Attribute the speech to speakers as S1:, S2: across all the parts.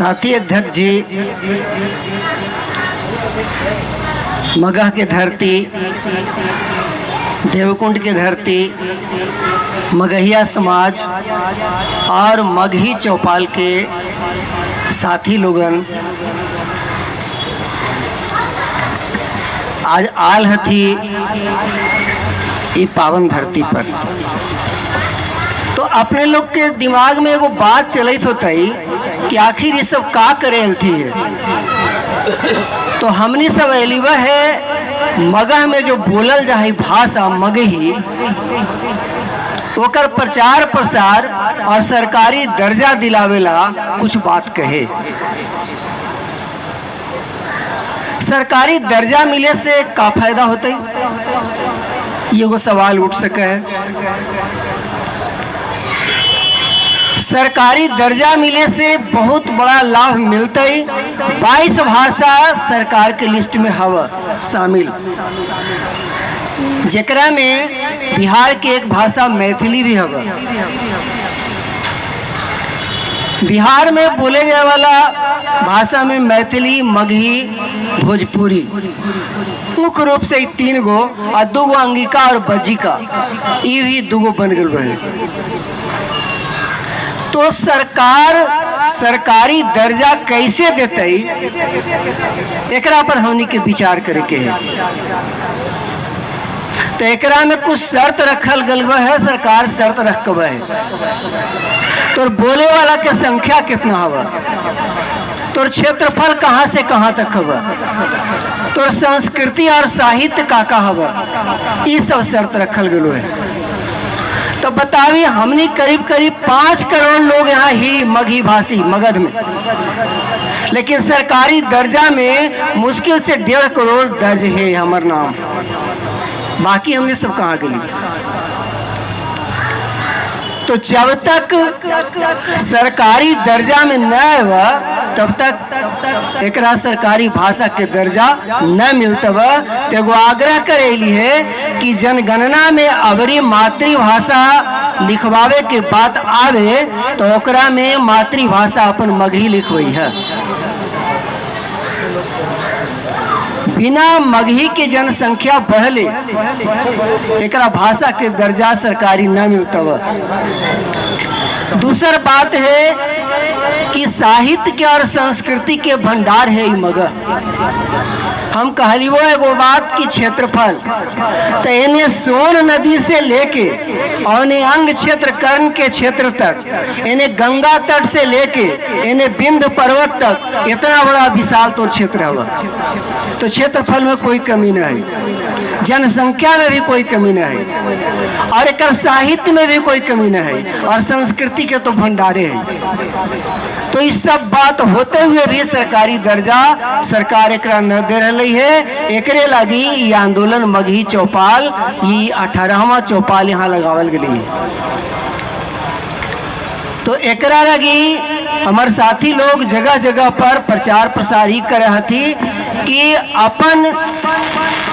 S1: साथी अध्यक्ष जी, मगह के धरती, देवकुंड के धरती, मगहिया समाज और मगही चौपाल के साथी लोगन आज आल हथी ई पावन धरती पर। तो अपने लोग के दिमाग में एगो बात चलित होतई कि आखिर ये सब का करे थी है। तो हमनी सब एलिवा है मगह में जो बोलल जाए भाषा मगही, ओकर प्रचार प्रसार और सरकारी दर्जा दिलावेला कुछ बात कहे। सरकारी दर्जा मिले से का फायदा होते, ये एगो सवाल उठ सके है। सरकारी दर्जा मिले से बहुत बड़ा लाभ मिलते। 22 भाषा सरकार के लिस्ट में हवा शामिल, जेकरा में बिहार के एक भाषा मैथिली भी हवा। बिहार में बोले जाए वाला भाषा में मैथिली, मगही, भोजपुरी मुख्य रूप से ई तीन गो आ दूगो अंगिका और बज्जिका, ई भी दूगो बन गल रहे। तो सरकार सरकारी दर्जा कैसे देते, एकरा पर हमनी के विचार करे के है। तो एकरा में कुछ शर्त रखल गल है, सरकार शर्त रख के है। तो बोले वाला के संख्या कितना हवा, तोर क्षेत्रफल कहाँ से कहाँ तक हवा, तोर संस्कृति और साहित्य का का हवा, ये सब शर्त रखल गलो है। तो बतावी, हमनी करीब करीब 5 करोड़ लोग यहाँ ही मगही भाषी मगध में, लेकिन सरकारी दर्जा में मुश्किल से 1.5 करोड़ दर्ज है हमार नाम। बाकी हमने सब कहाँ गली? तो जब तक सरकारी दर्जा में न आवा, तब तक एकरा सरकारी भाषा के दर्जा न मिलतवा। तो एगो आग्रह करेली है कि जनगणना में अबरी मातृभाषा लिखवावे के बात आवे तो ओकरा में मातृभाषा अपन मगही लिखवई है। बिना मगही के जनसंख्या बढ़ले एकरा भाषा के दर्जा सरकारी न मिलतवा। दूसर बात है कि साहित्य के और संस्कृति के भंडार है ई मगह। हम कहलियो एगो बात कि क्षेत्रफल तो एने सोन नदी से लेके और अंग क्षेत्र कर्ण के क्षेत्र तक, एने गंगा तट से लेके एने विंध्य पर्वत तक, इतना बड़ा विशाल तो क्षेत्र हवा। तो क्षेत्रफल में कोई कमी नहीं, जनसंख्या में भी कोई कमी नहीं और एक साहित्य में भी कोई कमी नहीं और संस्कृति के तो भंडारे हैं। तो इस सब बात होते हुए भी सरकारी दर्जा सरकार एकरा न दे रही है। एकरे लागी ये आंदोलन मगही चौपाल, ये 18वां चौपाल यहाँ लगावल गई है। तो एकरा लगी हमार साथी लोग जगह जगह पर प्रचार प्रसार ही करे हथी कि अपन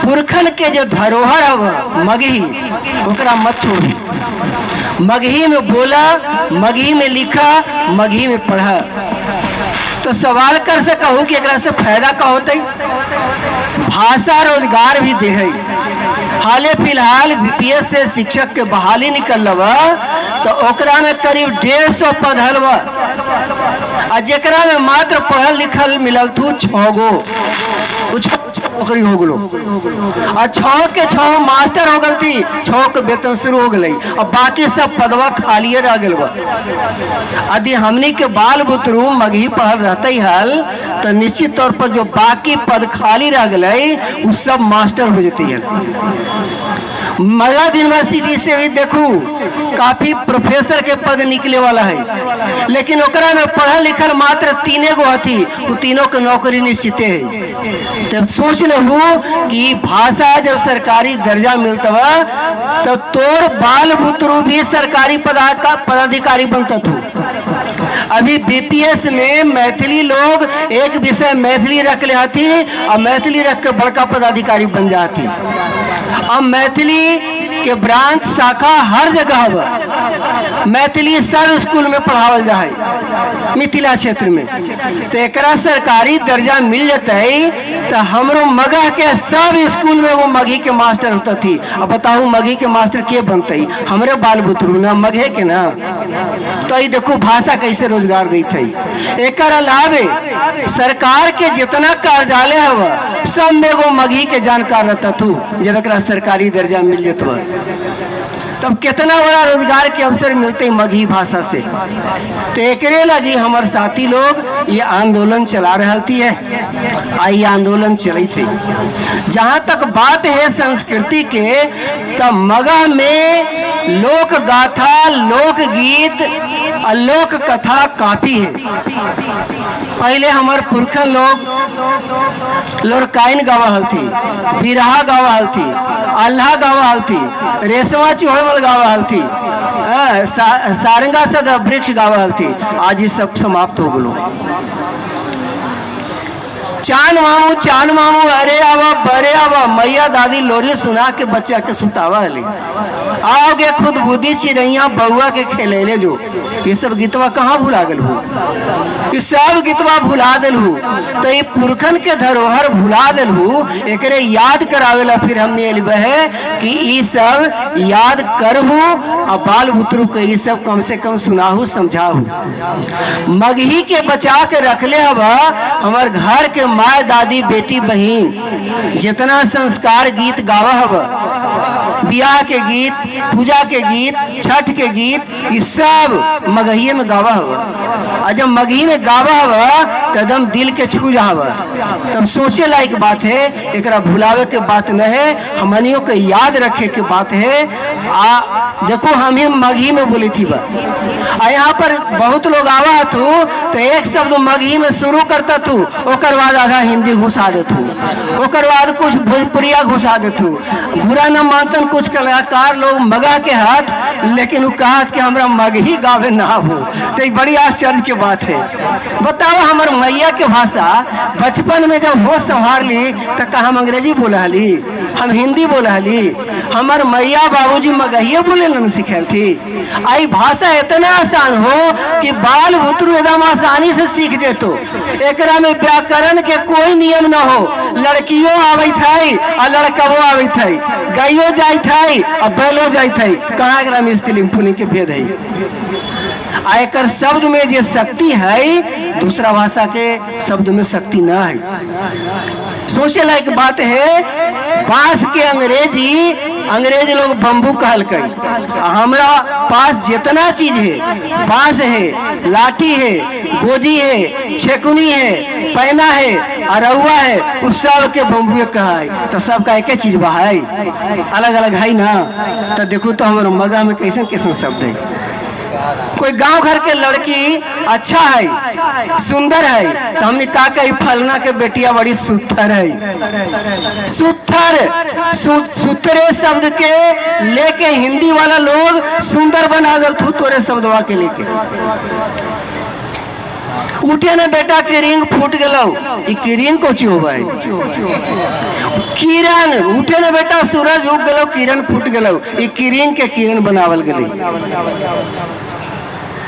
S1: पुरखन के जो धरोहर हव मगही, ओकरा मत छोड़ी। मगही में बोला, मगही में लिखा, मगही में पढ़ा। तो सवाल कर से कहूँ कि एकरा से फायदा का होते? भाषा रोजगार भी दे है। हाले फिलहाल बीपीएस से शिक्षक के बहाली निकल तो ओकरा में करीब 150 पद हलवा आ जेकरा में मात्र पढ़ल लिखल मिलल थू 6 गो, उ 6 नौकरी हो गलो आ 6 के 6 मास्टर हो गल थी, 6 के वेतन शुरू हो गई और बाकी सब पदवा खालिए रह गल बा। यदि हमनी के बाल बुतरू मगही पढ़ल रहते हल तो निश्चित तौर पर जो बाकी पद खाली रह गए उ सब मास्टर हो जती है। मगध यूनिवर्सिटी से भी देखू, काफी प्रोफेसर के पद निकले वाला है, लेकिन ओकरा में पढ़ल लिखल मात्र तीने गो हथी, उ तीनों के नौकरी निश्चित है। तब सोच लहू कि भाषा जब सरकारी दर्जा मिलतवा तो तोर बाल बुतरू भी सरकारी पदाधिकारी बनता थू। अभी बीपीएस में मैथिली लोग एक विषय मैथिली रख ले हथी और मैथिली रख के बड़का पदाधिकारी बन जाती। अब मैथिली के ब्रांच शाखा हर जगह हवा। मैथिली सब स्कूल में पढ़ावल जा है मिथिला क्षेत्र में। तो एकरा सरकारी दर्जा मिल जतई तो हमरो मगह के सब स्कूल में वो मगही के मास्टर होता थी। अब बताऊ मगही के मास्टर के बनते? हमरे बाल बुतरू ना, मगहे के ना। तो ये देखो भाषा कैसे रोजगार देत है। एकर अलावे सरकार के जितना कार्यालय हवा सब में एगो मगही के जानकार रहता तू। जब एकरा सरकारी दर्जा मिल जतवा तब कितना बड़ा रोजगार के अवसर मिलते मगही भाषा से। तो एकरे लगी हमार साथी लोग ये आंदोलन चला रहा थी है, आ ये आंदोलन चली थी। जहाँ तक बात है संस्कृति के, तो मगह में लोक गाथा, लोक गीत और लोक कथा काफी है। पहले हमार पुरखन लोग लोरकाइन गावा हलथी, बिरहा गावा हलथी, अल्लाह गावा हलथी, रेशमा चूहड़मल गावा हलथी, सारंगा सदा वृक्ष गावा हलथी। आज ये सब समाप्त हो गलो। चांद मामू चांद मामू अरे आवा बरे आवा, मैया दादी लोरी सुना के बच्चा के सुतावा हली। आओगे खुद बुद्धि चिड़ैया बउआ के खेलेले जो, ये सब गीतवा कहाँ भुला गल हो? ये सब गीतवा भुला दिल हूँ। तो ये पुरखन के धरोहर भुला दिल हूँ, एकरे याद करावेला फिर हमने एलबे है कि ये सब याद करहूँ और बाल बुतरू के ये सब कम से कम सुनाहू समझाहू। मगही के बचा के रखले हवा हमार घर के माए दादी बेटी बहन जितना संस्कार गीत गावा हवा, ब्याह के गीत, पूजा के गीत, छठ के गीत, ये सब मगहिए में गावा हवा। और जब मगही में गावा हवा तो एकदम दिल के छू जावा। तब सोचे लायक बात है, एकरा भुलावे के बात न है, हमनियों के याद रखे के बात है। आ देखो हम ही मगही में बोली थी बा, आ यहाँ पर बहुत लोग आवा थू तो एक शब्द मगही में शुरू करता थू, ओकर बाद आधा हिंदी घुसा देतू, ओकर बाद कुछ भोजपुरिया घुसा देतू। बुरा न मानतन कुछ कलाकार लोग मगह के हाथ, लेकिन वो कहत कि हमरा मगही गावे ना हो, तो ये बड़ी आश्चर्य के बात है। बताओ हमार मैया के भाषा बचपन में जब होश संभार ली तो का हम अंग्रेजी बोला हली, हम हिंदी बोला हली? हमार मैया बाबूजी मगहिए बोले न सिखल थी। आई भाषा इतना आसान हो कि बाल बुतरू एकदम आसानी से सीख जेतो। एकरा में व्याकरण के कोई नियम न हो। लड़कियों आवत है और लड़कबो आवत है, गाइयो जाइत है और बैलो जाइत है, कहाँ एकरा में स्त्रीलिंग पुल्लिंग के भेद है? आ एकर शब्द में जे शक्ति है दूसरा भाषा के शब्द में शक्ति न है। सोचे लायक बात है। बांस के अंग्रेजी अंग्रेज लोग बम्बू कहलकै। हमरा पास जितना चीज है, बांस है, लाठी है, गोजी है, छेकुनी है, पैना है, अरहुआ है, उस सब के बम्बू कहा है। तो सबका एक चीज बा है, अलग अलग है ना। तो देखो तो हमारे मगह में कैसन कैसन शब्द है। कोई गांव घर के लड़की अच्छा है, सुंदर है, तो हमने कहा कि फलना के बेटिया बड़ी सुथर है। सुथर सुथरे शब्द के लेके हिंदी वाला लोग सुंदर बना दल थू तोरे शब्दवा के लेके। उठे ने बेटा के रिंग फूट गलो, ई किरिंग कोची हो भाई? किरण। उठे ने बेटा सूरज उग गलो, किरण फूट गलो, ई किरिंग के किरण बनावल गई।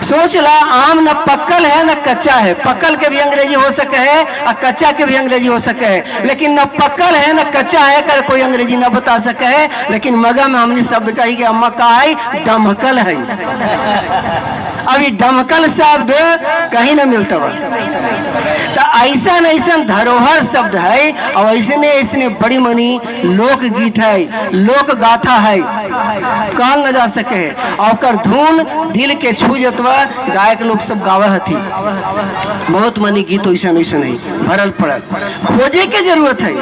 S1: सोच ला, आम न पक्कल है न कच्चा है। पक्कल के भी अंग्रेजी हो सके है और कच्चा के भी अंग्रेजी हो सके है, लेकिन न पक्कल है न कच्चा है कर कोई अंग्रेजी न बता सके है। लेकिन मगह में हमने शब्द कही कि अम्मा का है डमकल है। अभी डमकल शब्द कहीं न मिलता बा। तो ऐसा ऐसा धरोहर शब्द है और ऐसने ऐसने बड़ी मनी लोकगीत है, लोक गाथा है, कहल न जा सके है। और ओकर धुन दिल के छू जतवा, गायक लोग सब गावा हथी। बहुत मनी गीत वैसन वैसन है भरल पड़ल, खोजे के जरूरत है।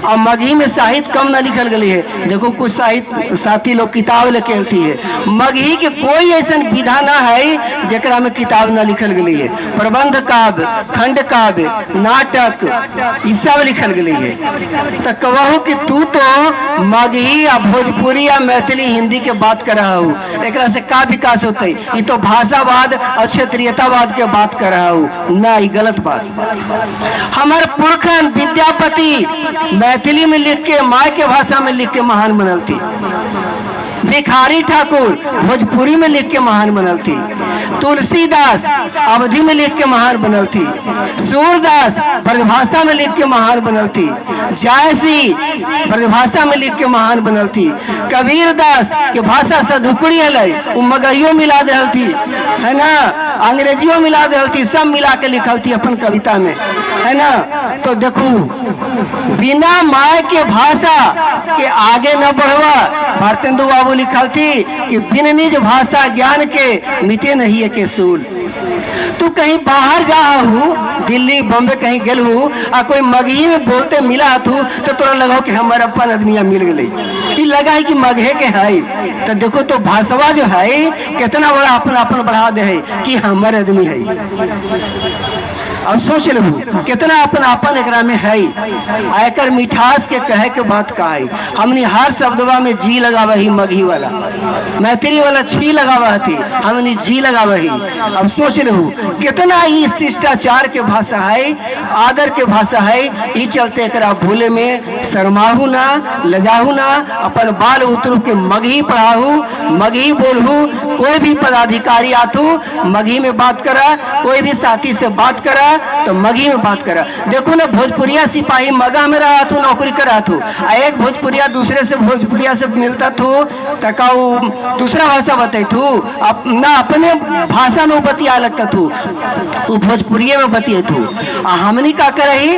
S1: और मगही में साहित्य कम न लिखल गई है। देखो कुछ साहित्य साथी लोग किताब लेके आती है। मगही के कोई ऐसा विधा ना है जेकरा में किताब न लिखल गई है। प्रबंध काव्य, खंड काव्य, नाटक, ये सब लिखल गई है। तो कहू कि तू तो मगही या भोजपुरी या मैथिली हिंदी के बात कर रहा हूँ, एकरा से का विकास होते? ये तो भाषावाद और क्षेत्रीयतावाद के बात कर रहा हूँ ना, ये गलत बात। हमार पुरखन विद्यापति मैथिली में लिख के, माँ के भाषा में लिख के महान बनल थी। भिखारी ठाकुर भोजपुरी में लिख के महान बनल थी। तुलसीदास अवधि में लिख के महान बनल थी। सूरदास ब्रजभाषा में लिख के महान बनल थी। जायसी ब्रजभाषा में लिख के महान बनल थी। कबीरदास के भाषा सधुकड़ी हलै, उ मगहियो मिला दिल थी, है ना, अंग्रेजियो मिला दिल थी, सब मिला के लिखल थी अपन कविता में, है ना। तो देखू, बिना माय के भाषा के आगे न बढ़वा। भारतेंदु बाबू लिखल थी कि बिन निज भाषा ज्ञान के मिटे नहीं के सूल। तू कहीं बाहर जा हूँ, दिल्ली बॉम्बे कहीं गेल हूँ, आ कोई मगही में बोलते मिला तू, तो तोरा लगा कि हमारे अपन आदमिया मिल गई, ये लगा है कि मगहे के है। तो देखो तो भाषवा जो है कितना बड़ा अपन अपन बढ़ा दे है कि हमारे आदमी है। अब सोच लू कितना अपन अपन एकरा में है। आ एकर मिठास के कहे के बात का है, हमनी हर शब्दवा में जी लगावा ही, मगही वाला मैथिली वाला छी लगावा थी, हमनी जी लगावा ही। अब सोच लू कितना ही शिष्टाचार के भाषा है, आदर के भाषा है। ई चलते एकरा भूले में शर्माहू ना, लजाहू ना, अपन बाल उतरू के मगही पढ़ाहू, मगही बोलहू। कोई भी पदाधिकारी आतू मगही में बात करा, कोई भी साथी से बात करा तो मगही में बात करा। देखो ना, भोजपुरिया सिपाही मगह में रहा तू, नौकरी करा तू, आ एक भोजपुरिया दूसरे से भोजपुरिया से मिलता थू तो का वो दूसरा भाषा बताई थू? ना अपने भाषा में बतिया लगता थू, वो भोजपुरिये में बतिये थू। आ हमनी का करही,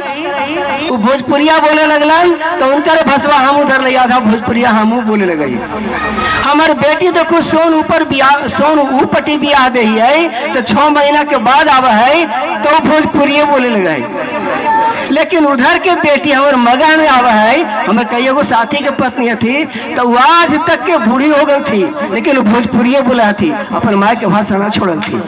S1: वो भोजपुरिया बोले लगलन तो उनकर भसवा हम उधर ले आधा भोजपुरिया हमू बोले लगे। हमार बेटी देखो सोन ऊपर बियाह, सोन ऊपटी बियाह दे है तो 6 महीना के बाद आवा है तो भोजपुरिये बोले लगे। लेकिन उधर के बेटी हमार मगह में आवा है, हमारे कई एगो साथी के पत्नी थी तो वो आज तक के बूढ़ी हो गई थी, लेकिन वो भोजपुरिये बोला थी, अपन माँ के भाषा ना छोड़ल थी।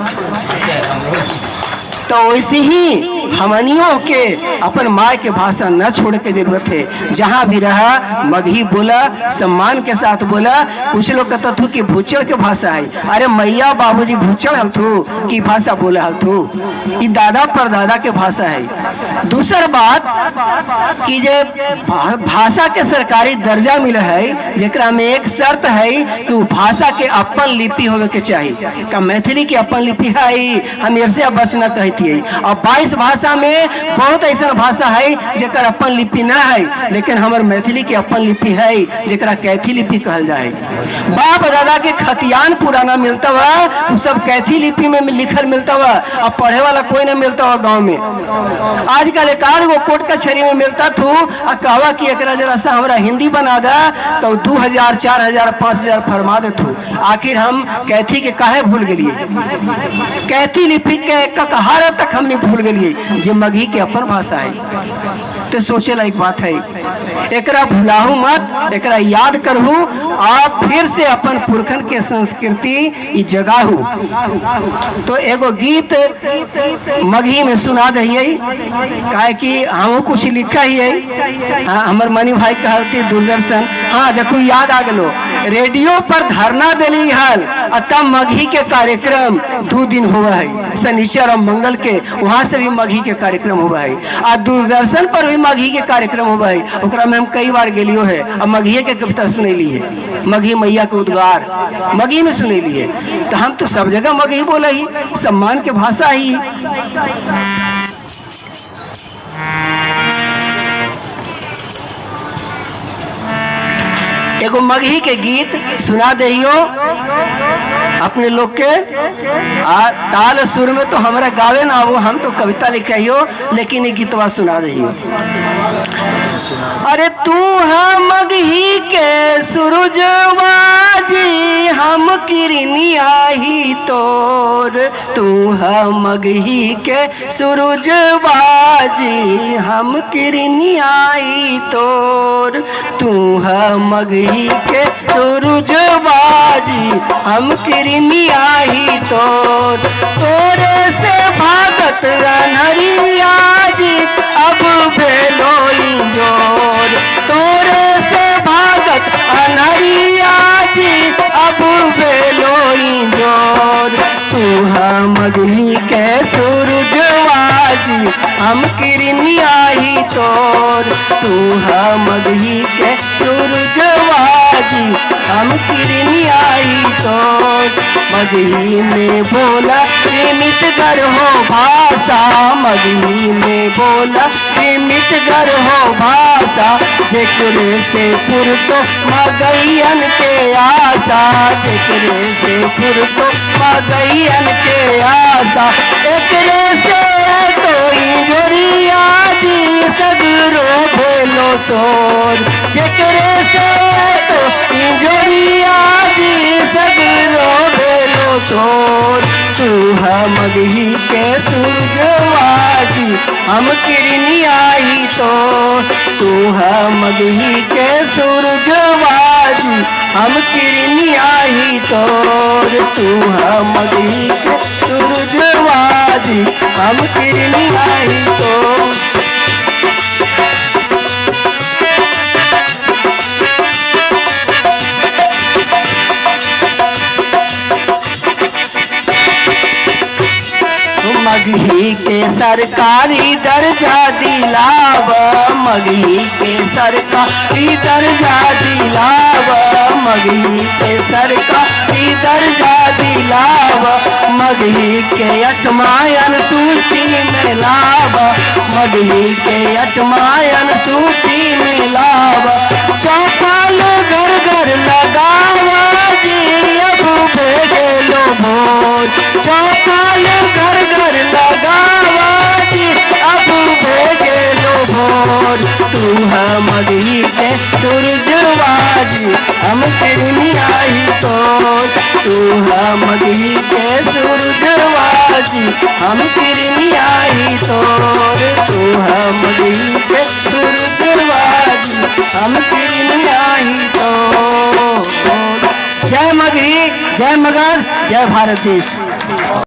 S1: तो वैसे ही हमनियों के अपन माँ के भाषा न छोड़े के जरूरत है। जहाँ भी रहा मगही बोला, सम्मान के साथ बोला। कुछ लोग कहता थू कि भूचड़ के भाषा है, अरे मैया बाबूजी भूचड़ हल थू की भाषा बोला हल थू, ये दादा परदादा के भाषा है। दूसर बात कि जे भाषा के सरकारी दर्जा मिले है, जेकरा में एक शर्त है कि वो भाषा के अपन लिपि होवे के चाहिए। का मैथिली के अपन लिपि है? हम ऐसे बस न कहती है। और 22 भाषा में बहुत ऐसा भाषा है जेकर अपन लिपि न है, लेकिन हमर मैथिली के अपन लिपि है जेकरा कैथी लिपि कहल जाए। बाप दादा के खतियान पुराना मिलता हुआ वो सब कैथी लिपि में लिखल मिलता हुआ, अब पढ़े वाला कोई नहीं मिलता हुआ गाँव में। आजकल एक आध गो कोर्ट कचहरी में मिलता थू, आ कहवा कि एकरा जरा सा हमरा हिंदी बना दा तो 2000 4000 5000 फरमा दे थू। आखिर हम कैथी के काहे भूल गेलिए? कैथी लिपि के ककहार तक हमने भूल गेलिए जे मगही के अपन भाषा है। तो सोचे लायक बात है, एकरा भुलाहू मत, एकरा याद करहू, आप फिर से अपन पुरखन के संस्कृति ई जगाहू। तो एगो गीत मगही में सुना दहिए, काहे कि हमहू कुछ लिखा ही है। हाँ, हमर मनी भाई कहती दूरदर्शन, हाँ देखो याद आ गलो, रेडियो पर धरना दिली हल आ तब मगही के कार्यक्रम 2 दिन हुआ है, शनिचर और मंगल के, वहाँ से भी मगही के कार्यक्रम हुआ है। आ दूरदर्शन पर भी मगही के कार्यक्रम हुआ है, ओकरा में हम कई बार गेलियो है और मगही के कविता सुनैली है, मगही मैया के उद्गार मगही में सुनैली है। तो हम तो सब जगह मगही बोले ही, सम्मान के भाषा ही। एगो मगही के गीत सुना दहियो अपने लोग के। आ ताल सुर में तो हमरा गावे ना आवो, हम तो कविता लिखियो, लेकिन ये गीतवा सुना दहियो। अरे तू है मगही के सूरजवाजी, हम किरनिया ही तोर। तू है मगही के सूरजवाजी, हम किरनिया ही तोर। तू है मगही के सूरजवाजी, हम किरनिया ही तोर। तोरे से भागत अनहरिया जी, अब भेलो जोर। तोरे से भागत अनहरिया जी, अब भेलो जोर। तू है मगही के सूरजवाजी, हम किरनिया ही तोर। तू हम मगही के सूरजवाजी, हम किरनिया ही तोर। मगही में बोला सीमित कर हो भाषा, मगही में बोला सीमित कर हो भाषा, जेकरे से पुरतो मगैयन के आशा, जेकरे से पुरतो मगैयन के आशा, एकरे से तो इंजरिया जी सगरो भेलो सोर, जेकरे से तो इंजरिया जी सगरो भेलो सोर। तू हम मगही के सूरजवाजी, हम किरनिया ही तो। तू हम मगही के सूरजवाजी, हम किरनिया ही तोर। तू हम मगही के सूरजवाजी, हम किरनिया ही तोर। मगही के सरकारी दर्जा दिलाव, मगही के सरकारी दर्जा दिलाव, मगही के सरकारी दर्जा दिलाव, मगही के अठमायन सूची में लाव, मगही के अठमायन सूची में लाव, चौपाल घर घर लगावा जी अब भेजलो भोर, चौपाल घर घर लगावा जी अब भेजलो भोर। तू हम मगही के सूरजवाजी, हम किरनिया ही तोर। तू हम मगही के सूरजवाजी, हम किरनिया ही तोर। तू हम मगही के सूरजवाजी, हम किरनिया ही तोर। जय मगही, जय मगध, जय भारत देश।